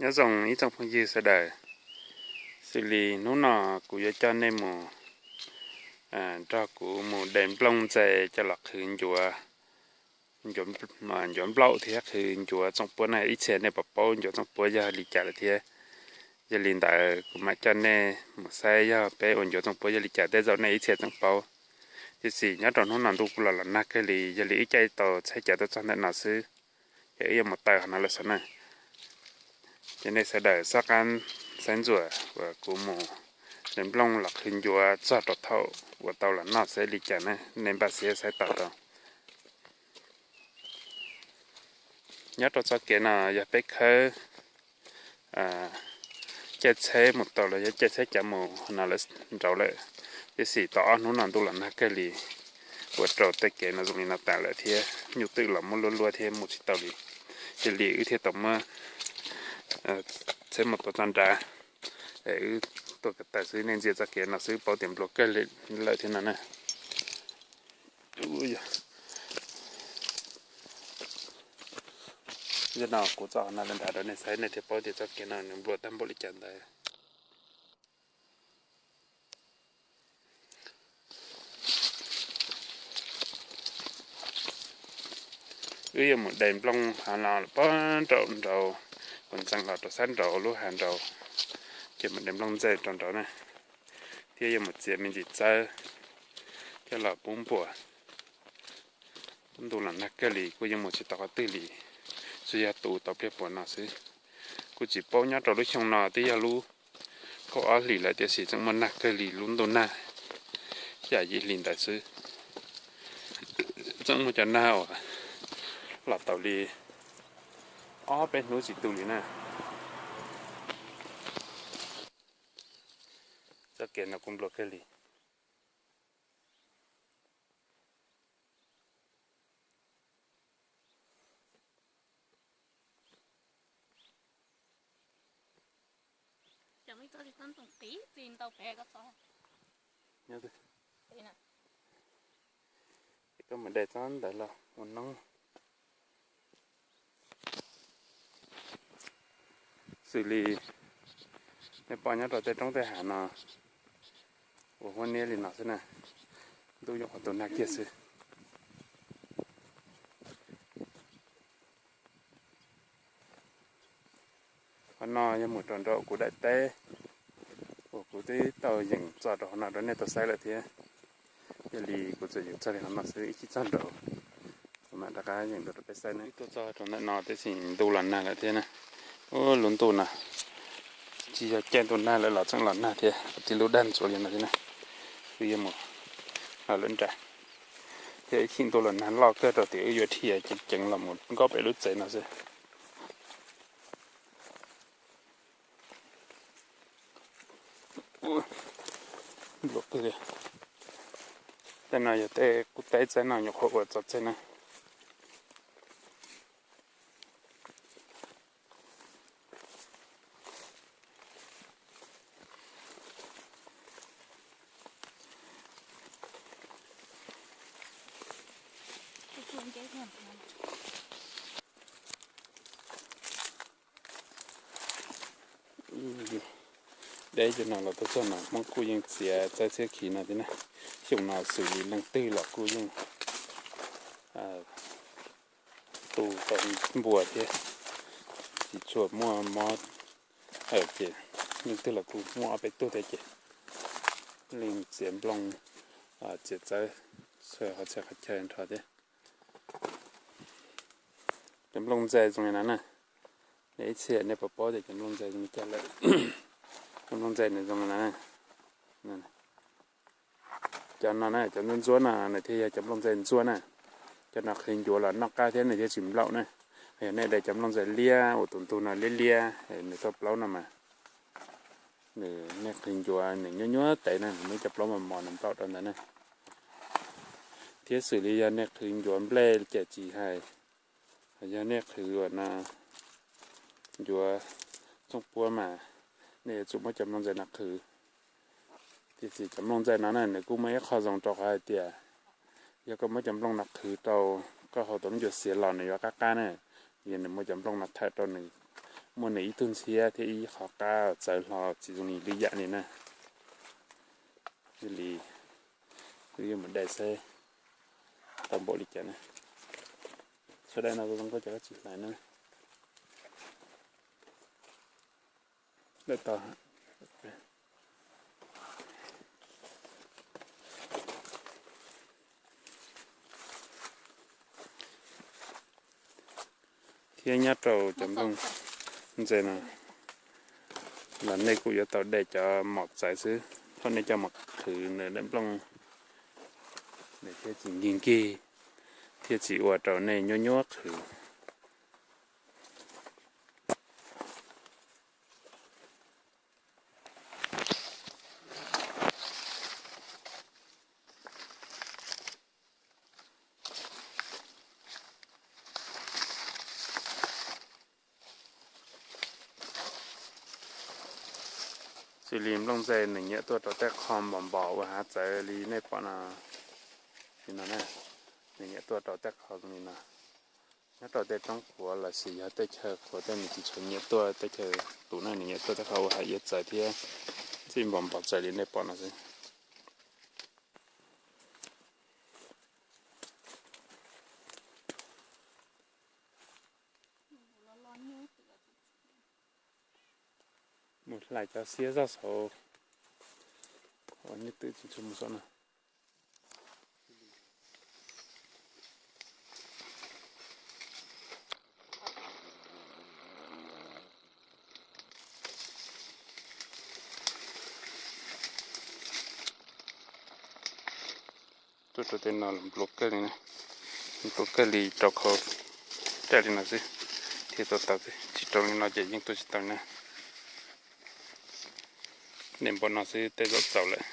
Nyob zoo ib tsoom phooj ywg sawv daws, xws li hnub no kuv yuav coj nej mus nrog kuv mus de nplooj ntxais coj los qhwv ncuav, ncuav nplaum thiab qhwv ncuav txooj puab na. Ib txhia nej puas paub ncuav txooj puab yog li cas lawm thiab? Yog li ntawd kuv mam coj nej mus saib yog peb ua ncuav txooj puab yog li cas, tej zaum nej ib txhia tseem paub. Tiam sis nyob rau hnub no ntuj kuj los los nag kawg li, yog li wb caij tau txhais cai tuaj txog ntawm no xwb, ces wb yuav mus taw qhov no lawm xwb na. Ces nej sawv daws soj qab saib ntxuam uas kuv mus de nplooj los qhwv ncuav txog rau thaum uas tau los noj seb li cas na, nej npaj siab saib tau tau. Nyob rau txoj kev no yog peb khawb caij tsheb mus tau los yog caij tsheb cav mus no lawm nraud lawm. Tiam sis tau ob hnub no ntuj los nag kawg li, ua rau tej kev no zoo li no tas lawm thiab nyuj twm los muab luaj luaj thiab mus tsis tau li. Yog li wb thiaj tau muab tsheb mus tua txog nrad, es wb tuaj ko taw xwb, nej ntsia txoj kev no xwb paub tias nplua kawg lawm thiab no na. Yog no kuv txoj no lawm nrad rau nej saib, nej thiaj paub tias txoj kev no nws nplua tag npaum li cas ntawd. Wb yuav mus de nplooj hav no pog nraum nraud, kuv ntxeev los rau sab nraud lub hav nraud, ces mus de nplooj ntxais rau nraud na, thiab yuav mus txiav me ntsis txawb coj los pub npua. Ntuj los nag kawg li, kuj yeej mus tsis tau qhov twg li, tsuas yog tu tau pliag puas no xwb. Kuj tsis paub nyob rau lub xyoo no twb yog lub kaum ob hlis lawm tiam sis tseem muaj nag kawg li, lub ntuj nag xya yim hli ntawd xwb. Tseem muaj cov nag uas los tau li ob peb hnub tsis tu li na. Txoj kev no kuj nplua kawg li. Koj mus de txob ntawd los ua noob. Xws li nej pom nyob rau tej roob tej hav no, ua huab niab li no xwb na, ntuj yeej qhuav tu nag kiag xwb. Qhov no yog mus rau nraum kuv daim teb uas kuv twb tau yeem txo rau qhov no rau nej tau saib lawm thiab. Yog li kuv txawm yeem txog li qhov no xwb, ib chim txog nraud kuv mam rov qab yeem rau rau peb saib na. Tuaj txog rau ntawm no tab sis ntuj los nag lawm thiab na. Ub, lub ntuj no tsis yog caij ntuj nag lawm los tseem los nag thiab, tib lub dag ntxuav li no thiab na. Wb yuav mus los lawm nrad, thiab ib chim ntuj los nag loj kawg rau tias wb yuav dhia ceev ceev los mus nkaum pem lub tsev no xwb. Tej no yog tej qub teb txaib no nyuam qhuav ua txog txij na. Deb cov no los tuaj txog no Hmoob kuj yeej txiav txaib txhiab khiv no thiab na. Xyoo no xws li leej twg los kuj yeej tu tau npua thiab, tsis tshua muaj mob. Ces leej twg los kuj muaj ob peb tug thiab ces leej txiav nplooj, txiav txawb txhua qhov txhia qhov chaw nrho thiab. Cov nplooj ntxais zoo li no na, nej ib txhia nej puas paub tias cov nplooj ntxais zoo li cas lawm. Cov nplooj ntxais nws zoo li no na. Cov no na, cov ntsuab ntsuab no nws thiaj yog cov nplooj ntxais ntsuab na. Cov no qhwv ncuav los noj qab thiab nws thiaj tsis nplaum na. Yog nej de cov nplooj ntxais liab uas tus ntug no liab liab, nws tau plaub no mas, nws nej qhwv ncuav nws nyuaj nyuaj tes na, nws muaj cov plaub mos mos nws nplaum rau ntawd na. Thiab xws li yog nej qhwv ncuav nplej ces tsis hais, yog nej qhwv uas no ncuav txooj puab mas nej yuav tsum muab cov nplooj ntxais no qhwv. Tiam sis cov nplooj ntxais no na nws kuj muaj ib qho zoo rau qhov hais tias yog koj muab cov nplooj no qhwv rau koj hau tau lub ncuav xiav los nws yuav qab qab na. Yog nws muaj cov nplooj no thawm rau nws muaj nws ib tug ntxhiab thiab ib qhov qab txawv hlo tsis zoo li lwm yam li na. Yog li kuv yuav mus dai saib tau npaum li cas na. Sawv daws no zoo nkauj cas koj tsis hlais na. Lawm tau. Thiab nyob rau cov nplooj ntse no los nej kuj yuav tau de cov mom txawv xwb, thaum nej coj mus qhwv nws daim nplooj nws thiaj tsis nkig nkig thiab tsis ua rau nej nyuaj nyuaj qhwv. Xws li nplooj ntse nws nyiam tuaj rau tej qho npos npos ua hav txawv li nej pom no, li no na, nws nyiam tuaj rau tej qho zoo li no. Nyob rau tej roob qhuav los sis yog tej chaw qhuav tej nws tsis tshua nyiam tuaj, tej chaw tus no nws nyiam tuaj tej qho ua hav iav txawv thiab txij npos npos txawv li nej pom no xwb. Mus hlais cov xiab zoj saud, qhov nyuj twm tsis tshua mus saum no. Tuaj rau tej no los npluav kawg li na, npluav kawg li rau khau raj li no xwb thiaj tau tau, tsis rau li no ces yeej tuaj tsis tau na. Dej npaum no xwb tej zaum txaus lawm,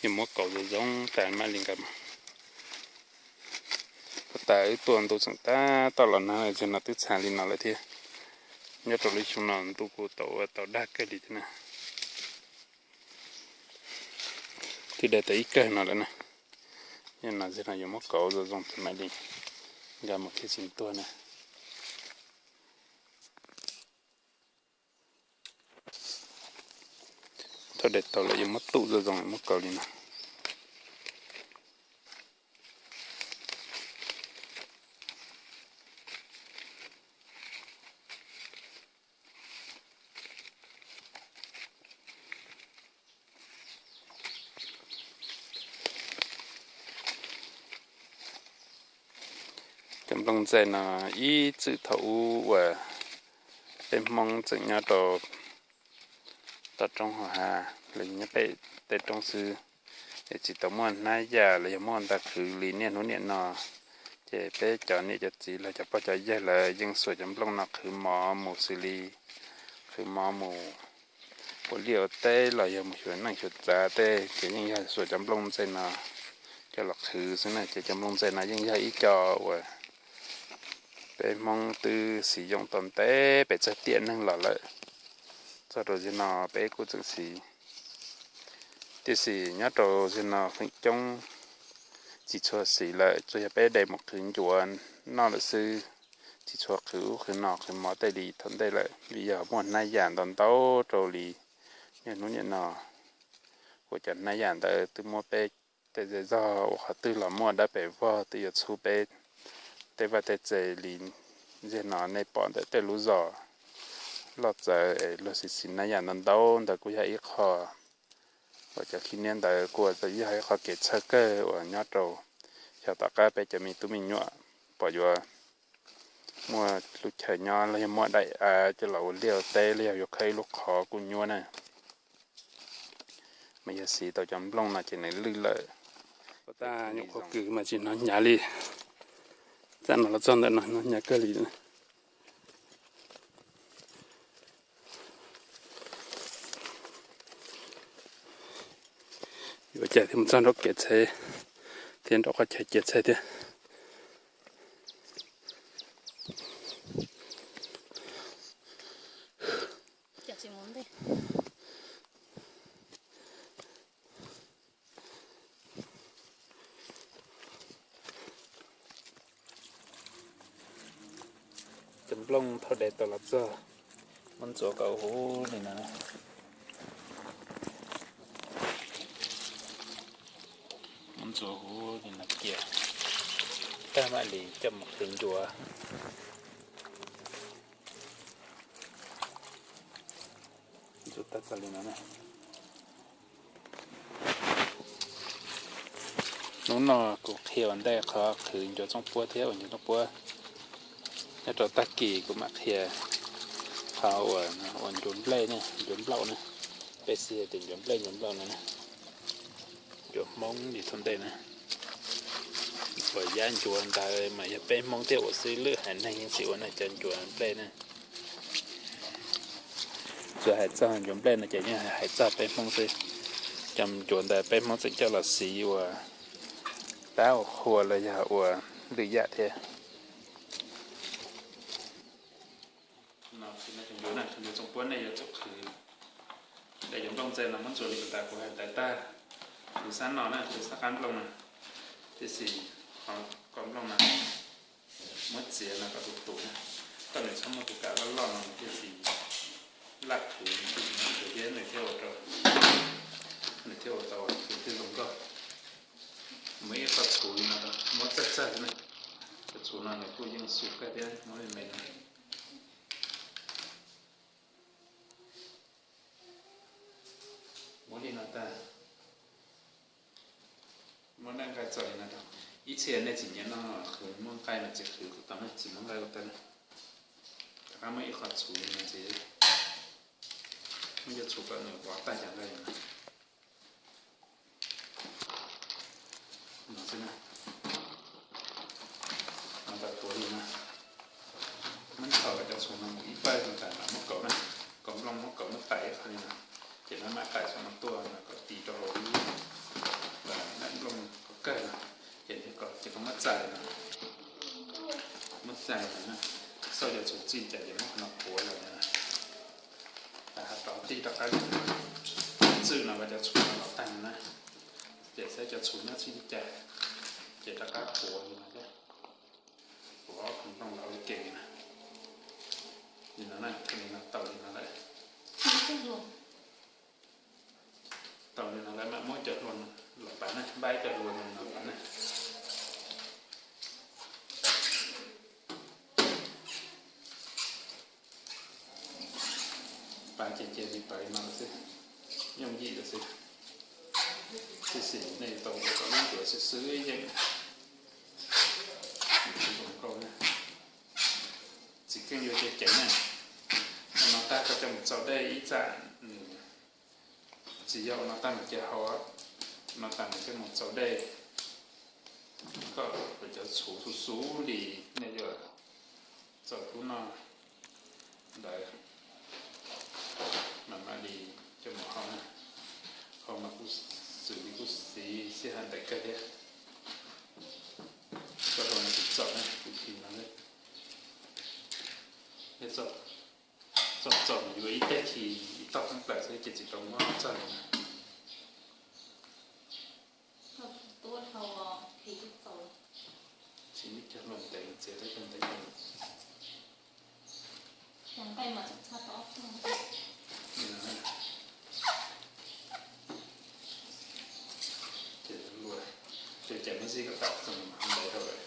yog muab kauv zoo zoo tas mam li nkag mus. Puag ta wb tuaj ntu tseem tab tom los nag, zaum no twb txha li no lawm thiab. Nyob rau lub xyoo no ntuj kuj tau ua tau dag kawg li thiab na. Twb dai tau ib kawg no lawm na. Yog no zaum no yuav muab kauv zoo zoo tas mam li nkag mus thiaj tsis tuag na. Thaum dai tau lawm yuav muab tum zoo zoo muab kauv li no. Cov nplooj ntxaij no ib txwm thaum ub uas peb Hmoob tseem nyob rau toj roob hauv hav los yog nyob pem tej roob xwb, es tsis tau muaj hnab yam los yog muaj ntau khwv li niaj hnub niam no, ces peb cov niam cov txiv los cov pog cov yawg lawv yeej xuas cov nplooj no qhwv mov mus xws li qhwv mov mus ua liaj ua teb los yog mus xyuas neej xyuas txav tej ces yeej yog xuas cov nplooj ntxaij no coj los qhwv xwb na. Ces cov nplooj ntxaij no yeej yog ib co uas peb Hmoob twb siv yooj tau ntev pem txog tiam neeg los lawm, txog rau zaum no peb kuj tseem siv. Tiam sis nyob rau zaum no feem coob tsis tshua siv lawm, tsuas yog peb de mus qhwv ncuav noj lawm xwb, tsis tshua qhwv ub qhwv no qhwv mov tej li thaum ntej lawm, vim yog muaj hnab yam ntau ntau rau li niaj hnub niam no, uas cov hnab yam ntawd twb muab peb tej zej zog uas qhov twg los muaj dab pem vog twb yuav txhub peb tej vaj tej tse li zaum no nej pom ntawm tej lub zos loj txawv es luag siv siv hnab yam ntau ntau ntawd kuj yog ib qho uas cov khib niab ntawd kuj yog ib qho kev txhawj kawg uas nyob rau xyov tom qab peb cov me tub me nyuam pom yuav muaj lub chaw nyob los yog muaj daim av coj los ua liaj ua teb los yog yuav khawb ib lub qhov kuj nyuaj na. Mas yog siv tau cov nplooj no ces nws lwj lawm. Ua tab nyuam qhuav kwv mas tsis hnov hnyav li. Txaj no los txog ntawm no hnov hnyav kawg li. Yuav cas thiaj mus txog nraum kev txhais thiab nraum qhov chaw cia txhais thiab. Cov nplooj thaum dai tau los txog, Muab ntxuav kom huv li no. Muab ntxuav huv li no kiag, tag mam li coj mus qhwv ncuav. Ntxuav tag txog li no na. Hnub no kuv qhia ua ntej qhov qhwv ncuav txooj puab thiab ua ncuav txooj puab. Nyob rau tag kis kuv mam qhia qhov uas ua ncuav nplej ne, ncuav nplaum ne. Peb xib hais tias ncuav nplej ncuav nplaum no ne. Ncuav Hmoob li thaum ntej na. Uas yam ncuav ntawd mas yog peb Hmoob thiaj ua xwb, lwm haiv neeg yeej tsis ua na cov ncuav nplej na. Tsuas hais txog ncuav nplej no ces yeej hais txog peb Hmoob xwb. Cov ncuav ntawd peb Hmoob tseem coj los siv ua dab ua qhua los yog ua lwm yam thiab. Ncuav txooj puab nej yuav tsum qhwv daim ncuav nplooj ntxees no muab ntxuav li tas kuv hais ntawd tag. Qhwv sab no na, qhwv sab qab nplooj no, tiam sis qhov kom nplooj no muab txiav no kom tus tus na, koj nws txhob muaj tus kam loj loj no tiam sis laj qhwv, qhwv thiab nws thiaj ua rau, nws thiaj ua tau qhwv thiaj zoo nkauj. Muab ib qho txhuv li no muab txawj txawj na, cov txhuv no nws kuj yeej su kawg thiab muab me me no. Muab li no tag, muab nqaij txog li no rau. Ib txhia nej tsis nyiam noj qhwv muab nqaij no tsis qhwv kuv tau na, tsis muab nqaij ua tag na. Rov qab muab ib qho txhuv li no txiav, muab cov txhuv kom nws vov tag cov nqaij no. No xwb na. No tau tuav li no. Muab ntxhov kom cov txhuv no mus ib pawg no tas mam muab kauv na. Kauv nplooj muab kauv muab tais ib qho li no, ces mam mam tais txhuv no tuaj no kom ti rau hauv lub nplooj kom kawg no, ces thiaj kom, ces koj muab txais no, muab txais no na, xauj cov txhuv txij cas ces muab qhov no puav los no. Has rov tij rov qab txwj no kom cov txhuv no los tag no na, ces saib cov txhuv nyob txij li cas, ces rov qab puav li no thiab. Puav ob qho nplooj los ua ke li no. Li no na, li no tau li no lawm. Tau li no lawm mam muab cov hlua los pav na, npaj cov hlua no los pav na. Pav ces cia li pav li no lawm xwb, yooj yim lawm xwb. Tiam sis nej tau ua kom lub ncuav xwb xwb yeej tsis zoo nkauj na. Txiv keej yuav ceev ceev na. Ua no tag koj coj mus txaus dej ib tsam, nws tsis yog ua no tag mas cia hau, ua no tag mas coj mus txaus dej, kom cov txhuv xub xub li nej yuav txaus kub no ntawd mas mam li coj mus hau na. Hau mas kuj xws li kuj siv sij hawm ntev kawg thiab. Koj hau no kuv txaus na, kuv thim no, txaus txaus yuav ib teg khi ib tog thoob plaws xwb ces tsis tau muab txog li na. Tsis ib cog hluas ntev txiav tab cog ntev. Ces luag, ces cov me ntsis koj tau txog ntev dhau lawm.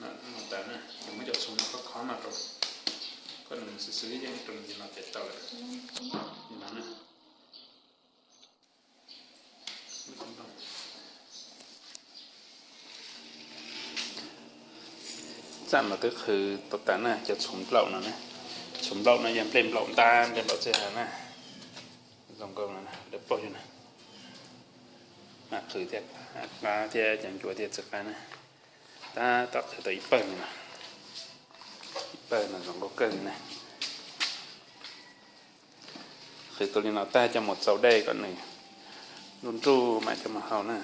No tas na, ces muab cov txhuv no khob khob no rau, koj nws xwb xwb yeej rau li no ces tau lawm. Li no na. Txaj no twb qhwv tau tas na, cov txhuv nplaum no na. Txhuv nplaum no yog nplej nplaum ntab, nplej nplaum txij hav na. Zoo nkauj no, lawv paub yog na. Mas qhwv thiab qab thiab cov ncuav thiab txiv qab na. Tab tom qhwv tau ib pawg no, ib pawg no zoo nkauj kawg li na. Qhwv tau li no tag coj mus txaus dej kom nws nruj nruj mam coj mus hau na.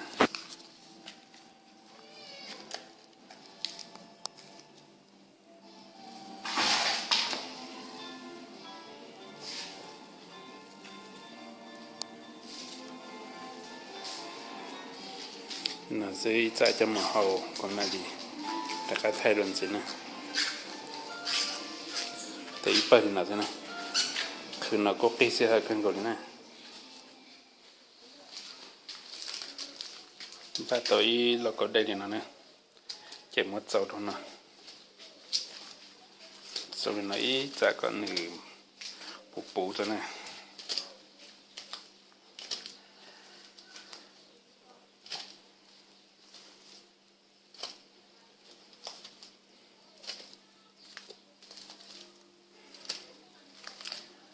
No xwb ib txaj coj mus hau kom mam li rov qab thaij dua ntxiv na. Tau ib pawg li no xwb na. Qhwv no kuj qig sij hawm kawg nkaus li na. Npaj tau ib lauj kaub dej li no na, ces muab txaus rau no. Txaus li no ib txaj kom nws puv puv tau na.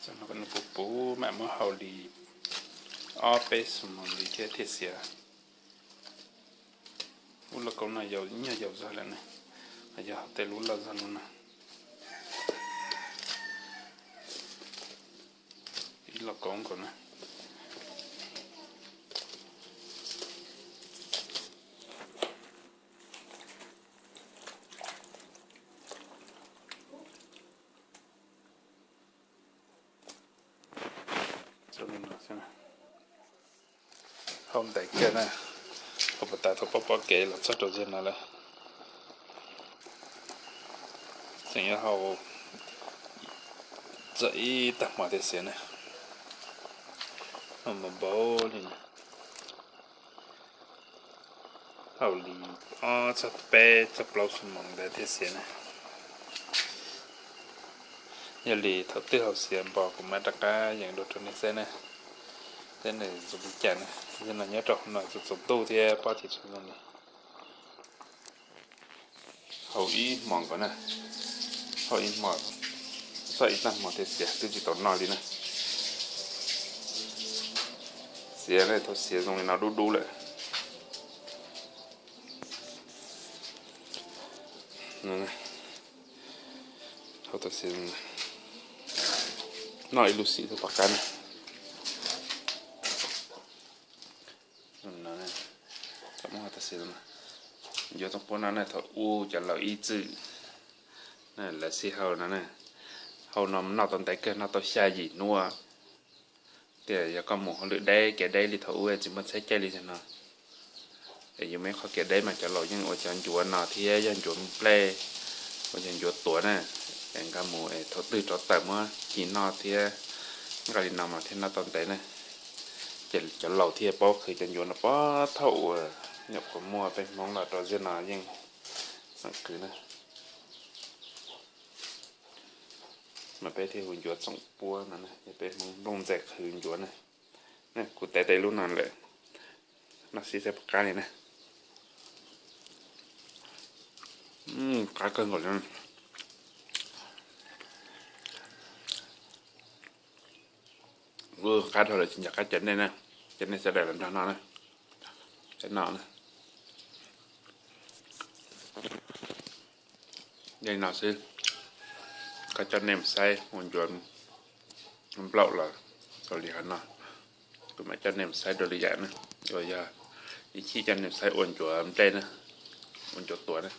Txaus no kom nws puv puv mam muab hau li ob peb xuab moos li thiab thiaj xiav. Lub lauj kaub no yau, nyuag yau zog lawm ne, yog tej lub loj zog lub no. Ib lauj kaub nkaus na. Hau ntev kawg na, hau puas tas thaum pob pob kev los txog rau ziag no lawm. Tseem yuav hau txog ib tag hmo thiaj xiav na. Hau npaum npaum li na, hau li ob txog peb txog plaub xuab moos ntawd thiaj xiav na. Yog li thaum twg hau xiav npo kuv mam rov qab yees dua rau nej saib na, thiab nws zoo li cas na. Yog no nyob rau hauv no txaus txaus ntuj thiab pob tsis tshua zoo li. Hau ib hmos nkaus na, hau ib hmos, txog ib tag hmo thiaj xiav, twb tsis tau noj li na. Xiav na, thaum xiav zoo li no dub dub lawm. Hau tau xiav, noj ib lub xim tau pom qab na. Thaum muab hau tau xiav, ncuav txoov puab no na, thaum ub cov laus ib txwm lawv sib hau no na, hau no noj tau ntev kawg, noj tau xya yim hnub. Tiam yog koj mus hauj lwm deb kev deb li thaum ub tsis muaj tsheb caij li no, es yus muaj ib qho kev deb mas cov laus yeej ua cov ncuav no thiab yog ncuav nplej, ua cov ncuav tuav na, es nkag mus es thaum twg rov tawm muab ci noj thiab. Nqa li no mas thiaj noj tau ntev na. Ces cov laus thiaj paub qhwv cov ncuav no puag thaum uas nyuam qhuav muaj peb Hmoob los rau ziag no yeej xeem qhwv na. Mas peb thiaj hu ncuav txoov puab no, yog peb Hmoob nplooj ntxais qhwv ncuav na. Kuv tev tau ib lub no lawm, noj sib saib puas qab li na. Qab kawg nkaus li. Qab dhau lawm tsis nco qab cov nej na, cov nej sawv daws los nrog noj na. Cov no na, li no xwb, qhov coj nej mus saib ua ncuav nplaum los xaus li hov no. Kuv mam coj nej mus saib dua lwm yam na, uas yog ib chim coj nej mus saib ua ncuav nplej na, ua ncuav tuav na.